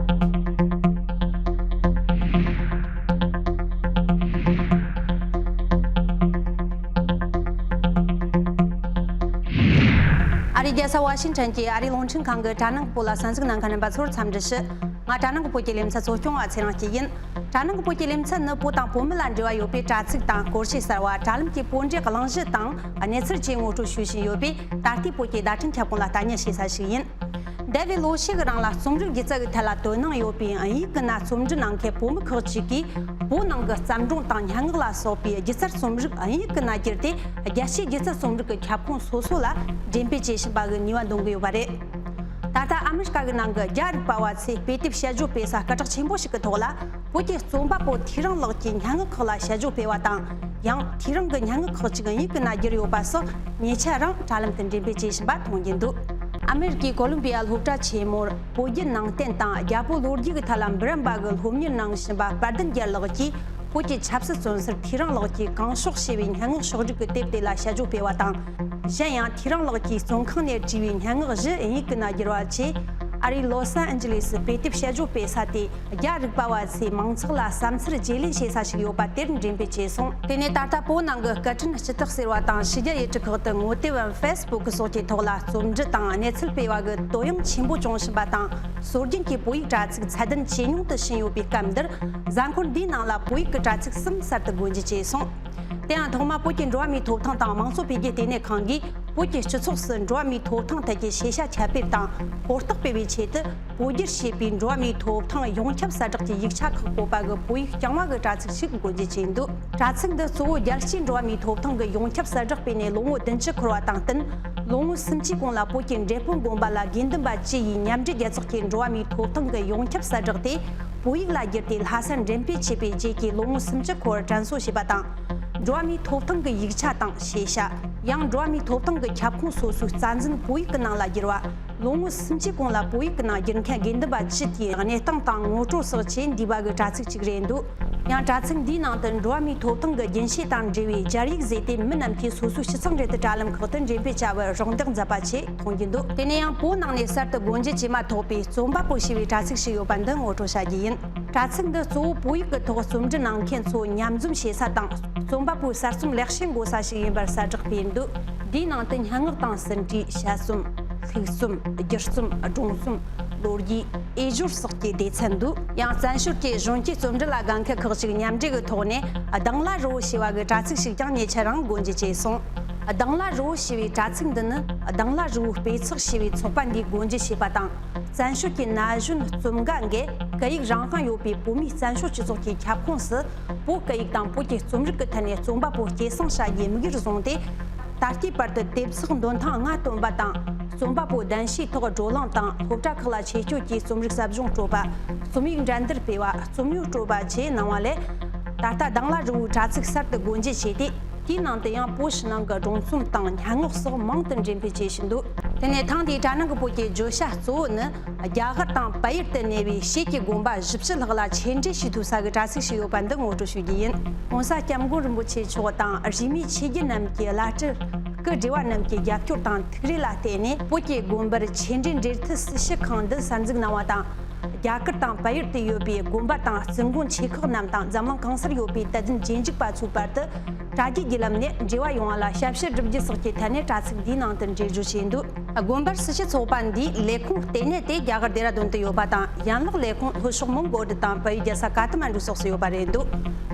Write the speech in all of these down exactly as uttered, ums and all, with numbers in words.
ཨ་རིའི་རྒྱལ་ས་ཝ་ཤིང་ཊོན་གྱི་ཨ་རིའི་རླུང་འཕྲིན་ཁང་གི་དྲ་ནང་གི་བོད་ལ་གསན་གཟིགས་གནང་མཁན་རྣམ་པ་ཚོར་འཚམས་འདྲི་ཞུ། ང་དྲ་ནང་གི་བོད་ཀྱི་ལེ་ཚན་གཙོ་སྐྱོང་བ་ཚེ་རིང་སྐྱིད་ཡིན། དྲ་ནང་གི་བོད་ཀྱི་ལེ་ཚན་ནི་བོད་དང་བོད་མི་ལ་འབྲེལ་བ་ཡོད་པའི་དྲ་ཚིགས་དང་སྐོར་ཞིབ་གསར་བ། དྲ་ལམ་གྱི་བོད་འབྲེལ་གླེང་གཞི་དང་གནས་ཚུལ་བཅས་ངོ་སྤྲོད་ཞུ་བཞིན་ཡོད་པས། ད་ལྟའི་བོད་ཀྱི་བརྡ་འཕྲིན་ཁྱབ་ཁོངས་ལ་ལྟ་ཉན་བྱེད་ས་ཞིག་ཡིན། འདས་པའི་ལོ་ཤས་ཀྱི་རིང་ལ་རྩོམ་རིག་སྒྱུ་རྩལ་གྱི་ཐད་ལ་དོ་སྣང་ཡོད་པའི་དབྱིན་ཡིག་གི་ནང་རྩོམ་འབྲི་གནང་མཁན་བོད་མི་ཁག་ཅིག་གིས། བོད་ནང་གི་བརྩམས་སྒྲུང་དང་སྙན་ངག་ལ་སོགས་པའི་སྒྱུ་རྩལ་རྩོམ་རིག་དབྱིན་ཡིག་གི་ནང་བསྒྱུར་ཏེ། རྒྱལ་སྤྱིའི་སྒྱུ་རྩལ་རྩོམ་རིག་གི་ཁྱབ་ཁོངས་སོ་སོ་ལ་འགྲེམས་སྤེལ་བྱེད་བཞིན་པ་གི་ནུས་པ་འདོན་གྱི་ཡོད་པ་རེད། ད་ལྟ་ཨ་མི་རི་ཀ་གི་ནང་གི་རྒྱ་རིག་པ་བ་ཚོས་དཔེ་དེབ་དཔྱད་བརྗོད་སྤེལ་ས་སྐད་གྲགས་ཆེན་པོ་ཞིག་གི་ཐོག་ལ། བོད་ཀྱི་རྩོམ་པ་པོ་ཐེའུ་རང་ལགས་ཀྱི་སྙན་ངག་ཁག་ལ་དཔྱད་བརྗོད་སྤེལ་བ་དང་། ཡང་ཐེའུ་རང་གི་སྙན་ངག་ཁག་ཅིག་དབྱིན་ཡིག་གི་ནང་བསྒྱུར་ཡོད་པ་སོགས་ཉེ་ཆར་རང་དྲ་ལམ་དུ་འགྲེམས་སྤེལ་བྱེད་བཞིན་པ་མཐོང་རྒྱུ་འདུག་ཨ་མེ་རི་ཀའི་ཀོ་ལོམ་བི་ཡ་སློབ་གྲྭ་ཆེན་མོར་བོད་བརྒྱུད་ནང་བསྟན་དང་རྒྱལ་པོ་ལོ་རྒྱུས་ཀྱི་ཐད་ལ་འབུམ་རམས་པ་གི་སློབ་གཉེར་གནང་བཞིན་པ་དཔལ་ལྡན་རྒྱལ་ལགས་ཀྱིས། བོད་ཀྱི་ཆབ་སྲིད་བཙོན་ཟུར་ཐེའུ་རང་ལགས་ཀྱིས་གང་ཕྱོགས་ཞེས་པའི་སྙན་ངག་ཕྱོགས་བསྒྲིགས་ཀྱི་དེབ་དེ་ལ་དཔྱད་བརྗོད་སྤེལ་བ་དང་། གཞན་ཡང་ཐེའུ་རང་ལགས་ཀྱིས་བཙོན་ཁང་ནས་བྲིས་པའི་སྙན་ངག་བཞི་དབྱིན་ཡིག་གི་ནང་བསྒྱུར་བ་བཅས། ཨ་རིའི་ལོ་སཱན་ཨན་ཇི་ལེ་སི་དཔེ་དེབ་དཔྱད་བརྗོད་སྤེལ་ས་དེ། རྒྱ་རིག་པ་བ་ཚོས་མང་ཚོགས་ལ་བསམ་ཚུལ་བརྗེ་ལེན་བྱེད་ས་ཞིག་ཡོད་པ་དེར་འགྲེམས་སྤེལ་བྱས་སོང་། དེ་ནས་ད་ལྟ་བོད་ནང་གི་སྐད་འཕྲིན་སྤྱི་ཚོགས་ཟེར་བ་དང་ཕྱི་རྒྱལ་ཡུལ་གྲུ་ཁག་ཏུ་ངོ་དེབ་བམ་ཧྥེ་སི་བུག་སོགས་ཀྱི་ཐོག་ལ་རྩོམ་འབྲི་དང་གནས་ཚུལ་སྤེལ་བ་གི་དོ་དབྱངས་ཆེན་པོ་བྱུང་བཞིན་པ་དང་། སྲོལ་རྒྱུན་གྱི་བོད་ཡིག་དྲ་ཚིགས་ཚད་ལྡན་ཇེ་ཉུང་དུ་ཕྱིན་ཡོད་པའི་སྐབས་འདིར། གཟའ་འཁོར་འདིའི་ནང་ལ་བོད་ཡིག་གི་དྲ་ཚིགས་གསུམ་གསར་དུ་སྒོ་འབྱེད་བྱས་སོང་། དེ་ཡང་ཐོག་མ་བོད་ཀྱི་འགྲོ་བ་མིའི་ཐོབ་ཐང་དང་དམངས་གཙོ་འཕེལ་རྒྱས་ལྟེ་གནས་ཁང་གིས། བོད་ཀྱི་སྤྱི་ཚོགས་སུ་འགྲོ་བ་མིའི་ཐོབ་ཐང་ཐད་ཀྱི་ཤེས་བྱ་ཁྱབ་སྤེལ་དང་ཧོར་ཐག་སྤེལ་བའི་ཆེད་དུ། བོད་བསྒྱུར་བྱས་པའི་འགྲོ་བ་མིའི་ཐོབ་ཐང་ཡོངས་ཁྱབ་གསལ་བསྒྲགས་ཀྱི་ཡིག་ཆ་ཁག་བཀོད་པ་གི་བོད་ཡིག་རྐྱང་བ་གི་དྲ་ཚིགས་ཤིག་སྒོ་འབྱེད་བྱས་འདུག་དྲ་ཚིགས་འདི་གཙོ་བོ་རྒྱལ་སྤྱིའི་འགྲོ་བ་མིའི་ཐོབ་ཐང་གི་ཡོངས་ཁྱབ་གསལ་བསྒྲགས་སྤེལ་ནས་ལོ་ངོ་བདུན་ཅུ་འཁོར་བ་དང་བསྟུན། ལོ་ངོ་སུམ་ཅུའི་གོང་ལ་བོད་ཀྱི་འབྲས་སྤུངས་དགོན་པ་ལ་དགེ་འདུན་པ་བཅུ་ཡིས་མཉམ་འབྲེལ་རྒྱལ་ཚོགས་ཀྱི་འགྲོ་བ་མིའི་ཐོབ་ཐང་གི་ཡོངས་ཁྱབ་གསལ་བསྒྲགས་དེ། བོད་ཡིག་ལ་བསྒྱུར་ཏེ་ལྷ་སར་འགྲེམས་སྤེལ་བྱས་པའི་རྗེས་ཀྱི་ལོ་ངོ་སུམ་ཅུ་འཁོར་བར་དྲན་གསོ་བྱས་པ་དང་། འགྲོ་བ་མིའི་ཐོབ་ཐང་གི་ཡིག་ཆ་དང་ཤེས་བྱ། ཡང་འགྲོ་བ་མིའི་ཐོབ་ཐང་གི་ཁྱབ་ཁོངས་སོ་སོའི་རྩ་འཛིན་བོད་ཡིག་གི་ནང་ལ་བསྒྱུར་བ། ལོ་ངོ་སུམ་ཅུའི་གོང་ལ་བོད་ཡིག་གི་ནང་བསྒྱུར་མཁན་དགེ་འདུན་པ་བཅུ་དེའི་གནས་སྟངས་དང་ངོ་སྤྲོད་སོགས་ཆེད་འདུས་པ་གི་དྲ་ཚིགས་ཅིག་རེད་འདུག་ཡང་དྲ་ཚིགས་འདིའི་ནང་དུ་འགྲོ་བ་མིའི་ཐོབ་ཐང་གི་རྒྱུན་ཤེས་དང་འབྲེལ་བའི་སྦྱར་ཡིག་བཟོས་ཏེ། མི་རྣམས་ཀྱིས་སོ་སོའི་སྤྱི་ཚོགས་འབྲེལ་མཐུད་དྲ་ལམ་ཁག་ཏུ་འགྲེམས་སྤེལ་བྱ་བར་རོགས་འདེགས་མཛད་པ་ཆེད་མཐོང་རྒྱུ་འདུག་དེ་ནས་ཡང་བོད་ནང་ནས་གསར་དུ་སྒོ་འབྱེད་བྱེད་མ་ཐག་པའི་རྩོམ་པ་པོ་ཞེས་པའི་དྲ་ཚིགས་ཤིག་ཡོད་པ་འདི་ངོ་སྤྲོད་བྱ་རྒྱུ་ཡིན། དྲ་ཚིགས་འདི་གཙོ་བོ་བོད་ཡིག་གི་ཐོག་རྩོམ་འབྲི་གནང་མཁན་ཚོ་མཉམ་འཛོམས་བྱེད་ས་དང་། རྩོམ་པ་པོའི་གསར་རྩོམ་ལེགས་བཤད་འགོད་ས་ཞིག་ཡིན་པར་གསལ་བསྒྲགས་སྤེལ་འདུག་འདིའི་ནང་དུ་སྙན་ངག་དང་ཟིན་བྲིས། དཔྱད་རྩོམ། ལྷུག་རྩོམ། བསྒྱུར་རྩོམ། སྒྲུང་རྩོམ། ལོ་རྒྱུས། འོས་སྦྱོར་སོགས་ཀྱི་སྡེ་ཚན་འདུག་ཡང་བཙན་བྱོལ་གྱི་གཞོན་སྐྱེས་རྩོམ་འབྲི་ལ་དགའ་མཁན་ཁག་ཅིག་མཉམ་འབྲེལ་གྱི་ཐོག་ནས། གདང་ལ་རི་བོ་ཞེས་པ་གི་དྲ་ཚིགས་ཤིག་ཀྱང་ཉེ་ཆར་རང་སྒོ་འབྱེད་བྱས་སོང་། གདང་ལ་རི་བོ་ཞེས་པའི་དྲ་ཚིགས་འདི་ནི། གདང་ལ་རི་བོའི་དཔེ་ཚེག་ཞེས་པའི་ཚོགས་པ་འདིས་སྒོ་འབྱེད་བྱས་པ་དང་། བཙན་བྱོལ་གྱི་ན་གཞོན་རྩོམ་དགའ་འགས་སྐད་ཡིག་རང་དབང་ཡོད་པའི་བོད་མིའི་བཙན་བྱོལ་སྤྱི་ཚོགས་ཀྱི་ཁྱབ་ཁོངས་སུ། བོད་སྐད་ཡིག་དང་བོད་ཀྱི་རྩོམ་རིག་གི་ཐད་ནས་རྩོམ་པ་པོ་སྐྱེད་སྲིང་བྱ་རྒྱུའི་དམིགས་ཡུལ་བཟུང་སྟེ། ད་ལྟའི་བར་དུ་དེབ་ཚེག་འདོན་ཐེངས་ལྔ་བཏོན་པ་དང་། རྩོམ་པ་པོ་གདན་ཞུའི་ཐོག་བགྲོ་གླེང་དང་། སློབ་གྲྭ་ཁག་ལ་ཆེད་སྐྱོད་ཀྱིས་རྩོམ་རིག་ཟབ་སྦྱོང་སྤྲོད་པ། རྩོམ་ཡིག་འགྲན་བསྡུར་སྤེལ་བ། རྩོམ་ཉུལ་སྤྲོད་པ་བཅས་གནང་བ་ལས། ད་ལྟ་གདང་ལ་རི་བོའི་དྲ་ཚིགས་གསར་དུ་སྒོ་འབྱེད་བྱས་ཏེ། དེའི་ནང་དུ་ཡང་བོད་ཕྱི་ནང་གི་སྒྲུང་རྩོམ་དང་སྙན་ངག་སོགས་མང་དུ་འགྲེམས་སྤེལ་བྱེད་བཞིན་འདུག་དེ་ནས་ཐེངས་འདིའི་དྲ་ནང་གི་བོད་ཀྱི་བརྗོད་བྱ་གཙོ་བོ་ནི། རྒྱ་གར་དང་བལ་ཡུལ་དུ་གནས་པའི་ཤེལ་གྱི་དགོན་པ་བཞི་བཅུ་ལྷག་ལ་ཆེད་འདྲེན་བྱེད་ཐུབ་ས་གི་དྲ་ཚིགས་ཤིག་ཡོད་པ་འདི་ངོ་སྤྲོད་ཞུ་རྒྱུ་ཡིན། ྋགོང་ས་ྋསྐྱབས་མགོན་རིན་པོ་ཆེ་མཆོག་དང་རིས་མེད་ཆོས་བརྒྱུད་རྣམས་ཀྱི་བླ་སྤྲུལ། སྐུ་བགྲེས་པ་རྣམས་ཀྱི་རྒྱབ་སྐྱོར་དང་ཐུགས་རེ་ལ་བརྟེན་ནས། བོད་ཀྱི་དགོན་པར་ཆེད་འདྲེན་འབྲེལ་མཐུད་སྲི་ཞུ་ཁང་འདི་གསར་འཛུགས་གནང་བ་དང་། རྒྱ་གར་དང་བལ་ཡུལ་དུ་ཡོད་པའི་དགོན་པ་དང་བཙུན་དགོན་ཆེ་ཁག་རྣམས་དང་འཛམ་གླིང་གང་སར་ཡོད་པའི་དད་ལྡན་རྗེས་འཇུག་པ་ཚོའི་བར་དུ་དྲ་རྒྱའི་བརྒྱུད་ལམ་ནས་འབྲེལ་བ་ཡོང་བ་ལ་ཞབས་ཕྱི་བསྒྲུབ་རྒྱུ་སོགས་ཀྱི་ཐད་ནས་དྲ་ཚིགས་འདིའི་ནང་དུ་འགྲེལ་བརྗོད་བྱས་འདུག་དགོན་པར་སྲི་ཞུ་ཚོགས་པ་འདིའི་ལས་ཁུངས་ལྟེ་གནས་དེ་རྒྱ་གར་ལྡེ་ར་ལྡུན་དུ་ཡོད་པ་དང་། ཡན་ལག་ལས་ཁུངས་ལྷོ་ཕྱོགས་མོན་གྷོ་གྲུ་དང་བལ་ཡུལ་རྒྱལ་ས་ཀ་ཐ་མན་གྲུ་སོགས་སུ་ཡོད་པ་རེད་འདུག་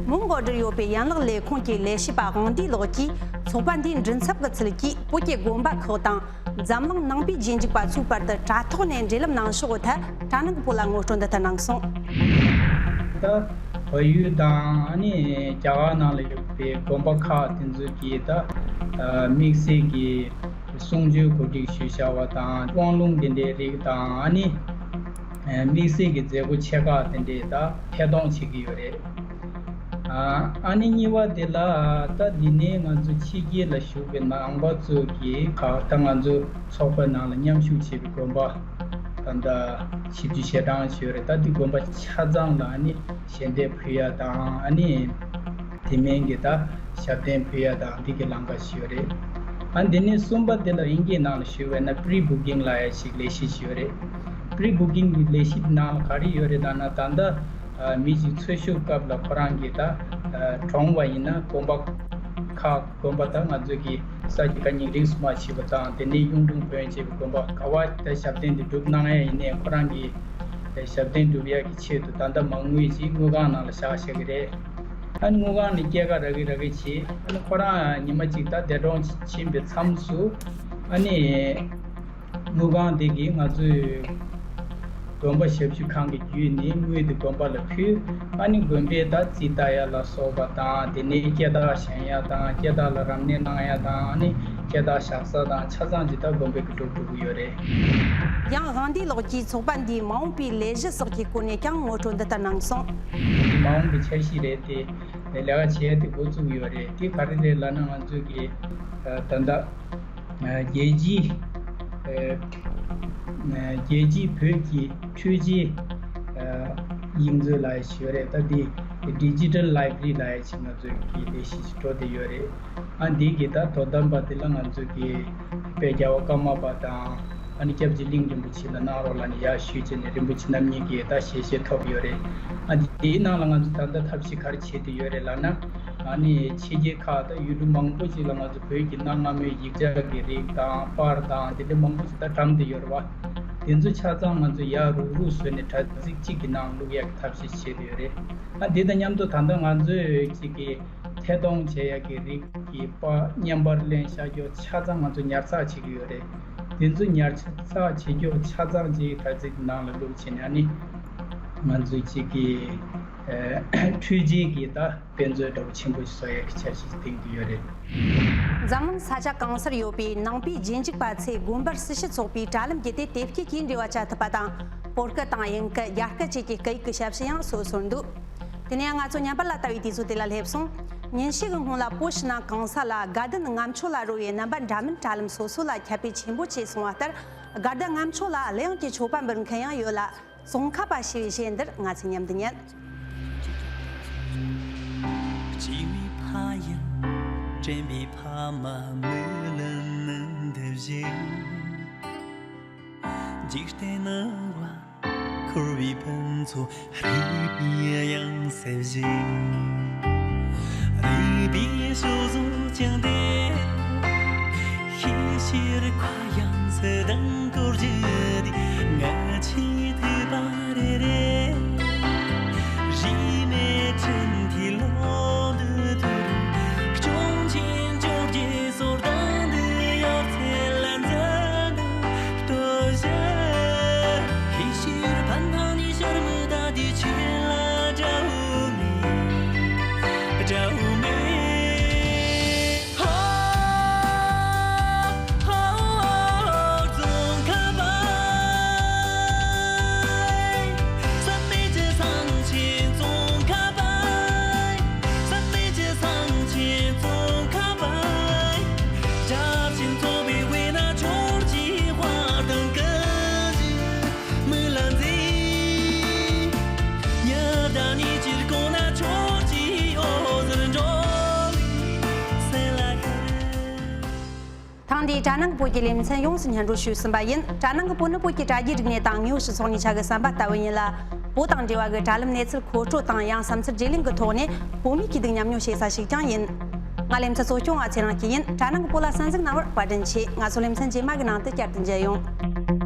མོན་གྷོ་གྲུར་ཡོད་པའི་ཡན་ལག་ལས་ཁུངས་ཀྱི་ལས་བྱེད་པ་དབང་འདུས་ལགས་ཀྱིས། ཚོགས་པ་འདིའི་མགྲིན་ཚབ་ཀྱི་ཚུལ་གྱིས་བོད་ཀྱི་དགོན་པ་ཁག་དང་། འཛམ་གླིང་ནང་པའི་རྗེས་འཇུག་པ་ཚོའི་བར་དུ་དྲ་ཐོག་ནས་འབྲེལ་ལམ་གནང་ཕྱོགས་ཐད་དྲ་ནང་གི་བོད་ལ་ངོ་སྤྲོད་འདི་ལྟར་གནང་སོང་། ད་བལ་ཡུལ་དང་ཨ་ནི་རྒྱ་གར་ནང་ལ་ཡོད་པའི་དགོན་པ་ཁག་དེ་ཚོ་གིས་ད་དམིགས་བསལ་གྱི་གསུང་ཆོས་གོ་སྒྲིག་ཞུས་བྱ་བ་དང་དབང་ལུང་དེ་འདྲའི་རིགས་དང་ཨ་ནི་དམིགས་བསལ་གྱི་མཛད་སྒོ་ཆེ་ཁག་དེ་འདྲའི་ད་ཐད་གཏོང་བྱེད་ཀྱི་ཡོད་རེད། ཨ་ནི་གཉིས་པ་དེ་ལ་ད་འདི་ནས་ང་ཚོ་ཕྱི་རྒྱལ་ལ་བཞུགས་པའི་ནང་པ་ཚོ་གིས་ཁག་ད་ང་ཚོ་ཚོགས་པའི་ནང་ལ་མཉམ་ཞུགས་བྱེད་པའི་དགོན་པ་ད་ལྟ་བཞི་བཅུ་ཞེ་གྲངས་ཞིག་ཡོད་རེད། ད་འདི་དགོན་པ་ཆ་ཚང་ལ་ཨ་ནི་ཞལ་འདེབས་ཕུལ་ཡ་དང་ཨ་ནི་དེ་མིན་གྱི་ད་ཞབས་བརྟན་ཕུལ་ཡ་དང་འདི་གི་ལམ་ཁ་ཞིག་ཡོད་རེད། ཨ་འདི་ནས་གསུམ་པ་དེ་ལ་དབྱིན་སྐད་ནང་ལ་ཞུས་པ་ན་པི་རི་བུ་ཀིང་ལབ་ཡ་ཞིག་ལས་གཞི་ཞིག་ཡོད་རེད། པི་རི་བུ་ཀིང་གི་ལས་གཞི་ནང་ལ་ག་རེ་ཡོད་རེད་ལབ་ན། ད་ལྟ་ཨ་མི་ཞིག་འཚོལ་ཞུགས་སྐབས་ལ་ཁོ་རང་གིས་ད་ཨ་གྲོངས་པ་ཡིན་ན་དགོན་པ་ཁག་དགོན་པ་ད་ང་ཚོས་ཀྱི་ས་ཆ་ཁ་ཉིན་རིང་སུ་མ་བྱེད་པ་དང་། དེ་ནས་གཡུང་དྲུང་བོན་བཅས་ཀྱི་དགོན་པ་ག་བ་ད་ཞབས་བརྟན་དེ་སྒྲུབ་གནང་ཡ་ཡིན་ནའི་ཁོ་རང་གིས་ཞབས་བརྟན་སྒྲུབ་ཡ་གི་ཆེད་དུ་ད་ལྟ་མ་དངུལ་ཅིག་དངུལ་ཁང་ནང་ལ་བཞག་བཞག་གི་རེད། ཨ་ནི་དངུལ་ཁང་ནས་སྐྱེད་ཀ་རག་གི་རག་གི་བྱེད། ཨ་ནི་ཁོ་རང་ཉི་མ་གཅིག་ད་འདས་གྲོངས་ཕྱིན་པའི་མཚམས་སུ་ཨ་ནི་དངུལ་ཁང་དེ་གིས་ང་ཚོའི་དགོན་པ་ཞབས་ཞུ་ཁང་གི་བརྒྱུད་ནས་དངུལ་དེ་དགོན་པ་ལ་ཕུལ། ཨ་ནི་དགོན་པའི་ད་རྩིས་ལྟ་ཡ་ལ་སོགས་པ་དང་། དེ་ནས་སྐྱེ་རྟགས་བཞེངས་ཡ་དང་། སྐྱེ་རྟགས་ལ་རབ་གནས་གནང་ཡ་དང་། ཨ་ནི་སྐྱེ་རྟགས་བཞག་ས་དང་ཆ་ཚང་ཅིག་ད་དགོན་པའི་གི་སྒྲུབ་འགྲོ་གི་ཡོད་རེད། ཡང་དབང་འདུས་ལགས་ཀྱིས་ཚོགས་པ་འདིའི་མ་འོངས་པའི་ལས་གཞི་སོགས་ཀྱི་སྐོར་ནས་ཀྱང་ངོ་སྤྲོད་འདི་ལྟར་གནང་སོང་། མ་འོངས་པའི་འཆར་གཞི་རེད་དེ། ལས་ཀ་བྱེད་ཡ་དེ་འགོ་བཙུགས་ཡོད་རེད། དེ་ག་རེ་རེད་ལབ་ན། ང་ཚོས་ཀྱི་ད་ལྟ་རྒྱལ་སྤྱིའི་རྒྱལ་སྤྱིའི་བོད་ཀྱི་འཕྲུལ་ཆས་ཡིག་མཛོད་ལབ་ཡ་ཞིག་ཡོད་རེད། ད་དེ་ཌི་ཇི་ཊལ་ལའེ་བྷ་རི་ལབ་ཡ་ཞིག་ང་ཚོས་ཀྱི་ལས་གཞི་ཞིག་འགྲོ་བསྡད་ཡོད་རེད། ཨ་འདི་གི་ད་དོ་དམ་པ་འདི་ལ་ང་ཚོས་ཀྱི་དཔལ་རྒྱལ་བ་ཀརྨ་པ་དང་། ཨ་ནི་སྐྱབས་རྗེ་གླིང་རིན་པོ་ཆེ་ལ་གནང་རོགས་ལབ་ནས་ཡར་ཞུས་བྱས་ནས་རིན་པོ་ཆེ་རྣམ་གཉིས་ཀྱིས་ད་ཞལ་བཞེས་ཐོབ་ཡོད་རེད། ཨ་འདིའི་ནང་ལ་ང་ཚོ་ད་ལྟ་ཐབས་ཤེས་ག་རེ་བྱེད་བསྡད་ཡོད་རེད་ལབ་ན། ཨ་ནི་ཕྱི་རྒྱལ་ཁག་ད་ཡུལ་གྲུ་མང་པོ་ཅིག་ལ་ང་ཚོ་བོད་ཀྱི་གནའ་སྔ་མོའི་ཡིག་ཆ་གི་རིགས་དང་པར་དང་དེ་འདྲ་མང་པོ་ཅིག་ད་བཀྲམ་བསྡད་ཡོད་རེད་བ། དེ་ཚོ་ཆ་ཚང་ང་ཚོ་ཡར་རུག་རུག་བཟོས་ནས་དྲ་ཚིགས་གཅིག་གི་ནང་བླུག་ཡག་གི་ཐབས་ཤེས་བྱེད་བསྡད་ཡོད་རེད། ཨ་འདི་དང་མཉམ་དུ་ད་ལྟ་ང་ཚོས་ཅིག་གི་ཐད་གཏོང་བྱེད་ཡག་གི་རིགས་ཀྱི་པར་བརྙན་པར་ལེན་བཞག་རྒྱུ་ཆ་ཚང་ང་ཚོ་ཉར་ཚགས་བྱེད་ཀྱི་ཡོད་རེད། དེ་ཚོ་ཉར་ཚགས་བྱེད་རྒྱུ་ཆ་ཚང་ཅིག་དྲ་ཚིགས་ནང་ལ་བླུགས་བྱས་ནས། ཨ་ནི་ང་ཚོས་ཅིག་གི་ཨ་འཕྲུལ་ཆས་ཀྱི་ད་དཔེ་མཛོད་འདྲ་པོ་ཆེན་པོ་ཞིག་བཟོ་ཡག་གི་འཆར་གཞི་ཞིག་བཏིང་གི་ཡོད་རེད། འཛམ་གླིང་ས་ཆ་གང་སར་ཡོད་པའི་ནང་པའི་རྗེས་འཇུག་པ་ཚོས་དགོན་པར་སྲི་ཞུ་ཚོགས་པའི་དྲ་ལམ་བརྒྱུད་དེ་དེབ་སྐྱེལ་གྱིས་འབྲེལ་བ་བྱ་ཐུབ་པ་དང་། བོད་སྐད་དང་དབྱིན་སྐད། རྒྱ་སྐད་བཅས་ཀྱི་སྐད་ཡིག་གི་ཞབས་ཞུ་ཡང་སོ་སོར་འདུག། དེ་ནས་ང་ཚོ་ཉམས་པ་ལ་ལྟ་བའི་དུས་ཚོད་དེ་ལ་སླེབས་སོང་། ཉིན་ཞིག་གི་སྔོན་ལ་བོད་ཕྱི་ནང་གང་ས་ལ་དགའ་ལྡན་ལྔ་མཆོད་ལ་རོལ་བའི་རྣམ་པ་འདྲ་མིན་དྲ་ལམ་སོ་སོ་ལ་ཁྱབ་སྤེལ་ཆེན་པོ་བྱས་སོང་བ་ལྟར། དགའ་ལྡན་ལྔ་མཆོད་ལ་གླུ་དབྱངས་ཀྱི་མཆོད་པ་འབུལ་མཁན་ཡང་ཡོད་ལ། ཙོང་ཁ་པ་ཞེས་པའི་གཞས་འདིར་ང་ཚོས་མཉམ་དུ་ཉན། སྐྱེས་པའི་ཕ་ཡུལ་དྲན་པའི་ཕ་མ་མི་ལུས་ནི་འདི་བཞིན། འཇིག་རྟེན་ནང་བ་འཁོར་བའི་ཕུན་ཚོགས་རིག་པའི་དབྱངས་གསལ་བཞིན། རིག་པའི་ཕྱོགས་བཟོ་ཅིང་དེ། ཤེས་ཕྱིར་མཁའ་ཡངས་སུ་ལྡིང་སྐོར་རྒྱུ་དེ། ང་ཆེས་ཐོས་པ་རེ་རེ། རིས་མེད་ཁྲིམས་མཐའི་ལོག་ཏུ་ཐུར། སྐྱོང་ཆེན་བཅོ་བརྒྱད་སོར་གདན་དུ་ཡོད་ཚེ་ལ་འཛིན་ལྟོ་བཞག་ཤེས་ཕྱིར་ཕན་ཐང་ནི་ཤར་མི་ད་དེ་ཆེ་ལ་དགྲ་བོ་མེད། དགྲ་བོ་མེད། ཧོ། ཧོ། ཙོང་ཁ་པ། བསམ་མེད་ཀྱི་སེང་ཆེན་ཙོང་ཁ་པ། བསམ་མེད་ཀྱི་སེང་ཆེན་ཙོང་ཁ་པ། བརྒྱ་བྱིན་ཚོགས་པའི་དབུས་ན་ཕྱོགས་ཀྱི་དཔལ་དང་ཀུན་གྱི་མི་ལ་མཛེས། ཉི་ཟླ་ཉིད་ཀྱི་དཀྱིལ་ན་ཕྱོགས་ཀྱི་འོད་ཟེར་འགྲོ་བའི་སེམས་ལ་ཤར། ཐེངས་འདིའི་དྲ་ནང་གི་བོད་ཀྱི་ལེ་ཚན་ཡོངས་སུ་སྙན་སྒྲོན་ཞུས་ཟིན་པ་ཡིན། དྲ་ནང་གི་བོད་ནི་བོད་ཀྱི་དྲ་རྒྱའི་རིག་གནས་དང་དངོས་ཡོད་སྤྱི་ཚོགས་གཉིས་ཆ་གི་བསམ་པ་ལྟ་བུ་ཡིན་ལ། བོད་དང་འབྲེལ་བ་གི་དྲ་ལམ་གནས་ཚུལ་མཁོ་སྤྲོད་དང་ཡང་བསམ་ཚུལ་བརྗེ་ལེན་གྱི་ཐོག་ནས་བོད་མིའི་སྐྱིད་སྡུག་མཉམ་མྱོང་བྱེད་ས་ཞིག་ཀྱང་ཡིན། ང་ལེ་ཚན་གཙོ་སྐྱོང་བ་ཚེ་རིང་སྐྱིད་ཡིན། དྲ་ནང་གི་བོད་ལ་གསན་གཟིགས་གནང་བར་བཀའ་དྲིན་ཆེ། ང་ཚོ་ལེ་ཚན་རྗེས་མ་གི་ནང་དུ་བསྐྱར་དུ་མཇལ་ཡོང་།